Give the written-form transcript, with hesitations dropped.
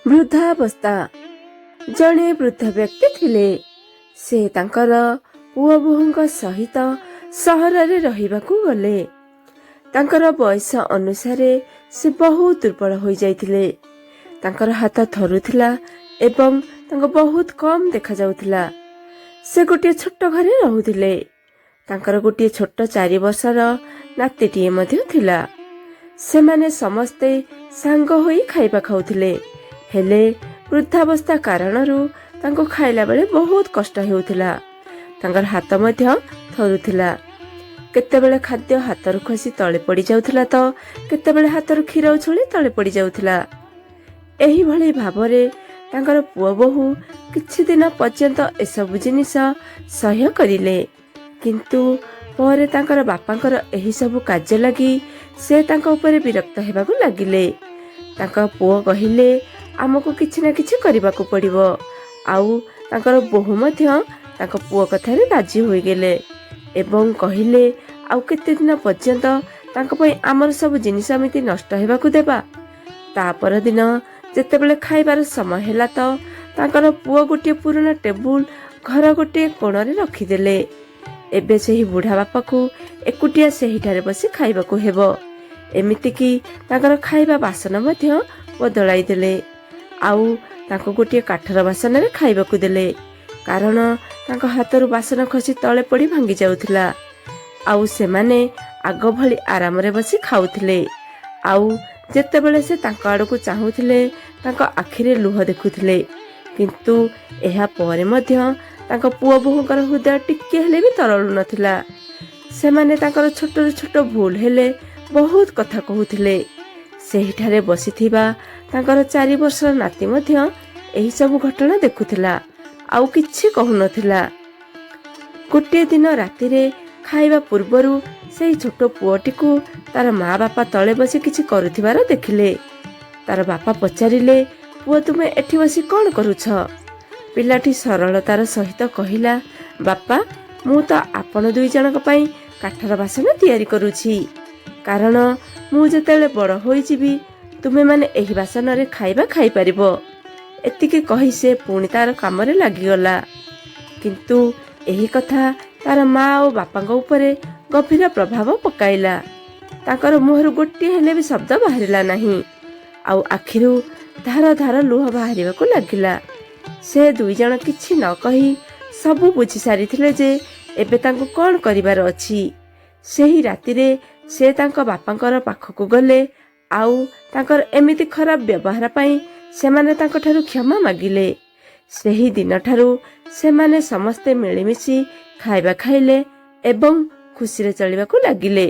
ବୃଦ୍ଧାବସ୍ଥା। ଜଣେ ବୃଦ୍ଧ ବ୍ୟକ୍ତି ଥିଲେ। ସେ ତାଙ୍କର ପୁଅ ବୋହୂଙ୍କ ସହିତ ସହରରେ ରହିବାକୁ ଗଲେ। ତାଙ୍କର ବୟସ ଅନୁସାରେ ସେ ବହୁତ ଦୁର୍ବଳ ହୋଇଯାଇଥିଲେ। ତାଙ୍କର ହାତ ଥରୁଥିଲା ଏବଂ ତାଙ୍କୁ ବହୁତ କମ୍ ଦେଖାଯାଉଥିଲା। ସେ ଗୋଟିଏ ଛୋଟ ଘରେ ରହୁଥିଲେ। ତାଙ୍କର ଗୋଟିଏ ଛୋଟ 4 ବର୍ଷର ନାତିଟିଏ ମଧ୍ୟ ଥିଲା। ସେମାନେ ସମସ୍ତେ ସାଙ୍ଗ ହୋଇ ଖାଇବା ଖାଉଥିଲେ। ହେଲେ ବୃଦ୍ଧାବସ୍ଥା କାରଣରୁ ତାଙ୍କୁ ଖାଇଲା ବେଳେ ବହୁତ କଷ୍ଟ ହେଉଥିଲା। ତାଙ୍କର ହାତ ମଧ୍ୟ ଥରୁଥିଲା। କେତେବେଳେ ଖାଦ୍ୟ ହାତରୁ ଖସି ତଳେ ପଡ଼ିଯାଉଥିଲା ତ କେତେବେଳେ ହାତରୁ କ୍ଷୀର ଉଛୁଳି ତଳେ ପଡ଼ିଯାଉଥିଲା। ଏହିଭଳି ଭାବରେ ତାଙ୍କର ପୁଅ ବୋହୂ କିଛି ଦିନ ପର୍ଯ୍ୟନ୍ତ ଏସବୁ ଜିନିଷ ସହ୍ୟ କରିଲେ। କିନ୍ତୁ ପରେ ତାଙ୍କର ବାପାଙ୍କର ଏହିସବୁ କାର୍ଯ୍ୟ ଲାଗି ସେ ତାଙ୍କ ଉପରେ ବିରକ୍ତ ହେବାକୁ ଲାଗିଲେ। ତାଙ୍କ ପୁଅ କହିଲେ, "ଆମକୁ କିଛି ନା କିଛି କରିବାକୁ ପଡ଼ିବ।" ଆଉ ତାଙ୍କର ବୋହୂ ମଧ୍ୟ ତାଙ୍କ ପୁଅ କଥାରେ ରାଜି ହୋଇଗଲେ ଏବଂ କହିଲେ, "ଆଉ କେତେ ଦିନ ପର୍ଯ୍ୟନ୍ତ ତାଙ୍କ ପାଇଁ ଆମର ସବୁ ଜିନିଷ ଏମିତି ନଷ୍ଟ ହେବାକୁ ଦେବା?" ତା ପରଦିନ ଯେତେବେଳେ ଖାଇବାର ସମୟ ହେଲା ତ ତାଙ୍କର ପୁଅ ଗୋଟିଏ ପୁରୁଣା ଟେବୁଲ ଘର ଗୋଟିଏ କୋଣରେ ରଖିଦେଲେ। ଏବେ ସେହି ବୁଢ଼ା ବାପାକୁ ଏକୁଟିଆ ସେହିଠାରେ ବସି ଖାଇବାକୁ ହେବ। ଏମିତିକି ତାଙ୍କର ଖାଇବା ବାସନ ମଧ୍ୟ ବଦଳାଇ ଦେଲେ ଆଉ ତାଙ୍କୁ ଗୋଟିଏ କାଠର ବାସନରେ ଖାଇବାକୁ ଦେଲେ, କାରଣ ତାଙ୍କ ହାତରୁ ବାସନ ଖସି ତଳେ ପଡ଼ି ଭାଙ୍ଗି ଯାଉଥିଲା। ଆଉ ସେମାନେ ଆଗ ଭଳି ଆରାମରେ ବସି ଖାଉଥିଲେ। ଆଉ ଯେତେବେଳେ ସେ ତାଙ୍କ ଆଡ଼କୁ ଚାହୁଁଥିଲେ, ତାଙ୍କ ଆଖିରେ ଲୁହ ଦେଖୁଥିଲେ। କିନ୍ତୁ ଏହା ପରେ ମଧ୍ୟ ତାଙ୍କ ପୁଅ ବୋହୂଙ୍କର ହୃଦୟ ଟିକିଏ ହେଲେ ବି ତରଳୁ ନଥିଲା। ସେମାନେ ତାଙ୍କର ଛୋଟରୁ ଛୋଟ ଭୁଲ ହେଲେ ବହୁତ କଥା କହୁଥିଲେ। ସେହିଠାରେ ବସିଥିବା ତାଙ୍କର 4 ବର୍ଷର ନାତି ମଧ୍ୟ ଏହିସବୁ ଘଟଣା ଦେଖୁଥିଲା ଆଉ କିଛି କହୁନଥିଲା। ଗୋଟିଏ ଦିନ ରାତିରେ ଖାଇବା ପୂର୍ବରୁ ସେଇ ଛୋଟ ପୁଅଟିକୁ ତାର ମା ବାପା ତଳେ ବସି କିଛି କରୁଥିବାର ଦେଖିଲେ। ତାର ବାପା ପଚାରିଲେ, "ପୁଅ, ତୁମେ ଏଠି ବସି କ'ଣ କରୁଛ?" ପିଲାଟି ସରଳତାର ସହିତ କହିଲା, "ବାପା, ମୁଁ ତ ଆପଣ ଦୁଇ ଜଣଙ୍କ ପାଇଁ କାଠର ବାସନ ତିଆରି କରୁଛି, କାରଣ ମୁଁ ଯେତେବେଳେ ବଡ଼ ହୋଇଯିବି, ତୁମେମାନେ ଏହି ବାସନରେ ଖାଇବା ଖାଇପାରିବ।" ଏତିକି କହି ସେ ପୁଣି ତାର କାମରେ ଲାଗିଗଲା। କିନ୍ତୁ ଏହି କଥା ତାର ମା ଓ ବାପାଙ୍କ ଉପରେ ଗଭୀର ପ୍ରଭାବ ପକାଇଲା। ତାଙ୍କର ମୁହଁରୁ ଗୋଟିଏ ହେଲେ ବି ଶବ୍ଦ ବାହାରିଲା ନାହିଁ ଆଉ ଆଖିରୁ ଧାର ଧାର ଲୁହ ବାହାରିବାକୁ ଲାଗିଲା। ସେ ଦୁଇ ଜଣ କିଛି ନ କହି ସବୁ ବୁଝି ସାରିଥିଲେ ଯେ ଏବେ ତାଙ୍କୁ କ'ଣ କରିବାର ଅଛି। ସେହି ରାତିରେ ସେ ତାଙ୍କ ବାପାଙ୍କର ପାଖକୁ ଗଲେ ଆଉ ତାଙ୍କର ଏମିତି ଖରାପ ବ୍ୟବହାର ପାଇଁ ସେମାନେ ତାଙ୍କଠାରୁ କ୍ଷମା ମାଗିଲେ। ସେହି ଦିନଠାରୁ ସେମାନେ ସମସ୍ତେ ମିଳିମିଶି ଖାଇବା ଖାଇଲେ ଏବଂ ଖୁସିରେ ଚଳିବାକୁ ଲାଗିଲେ।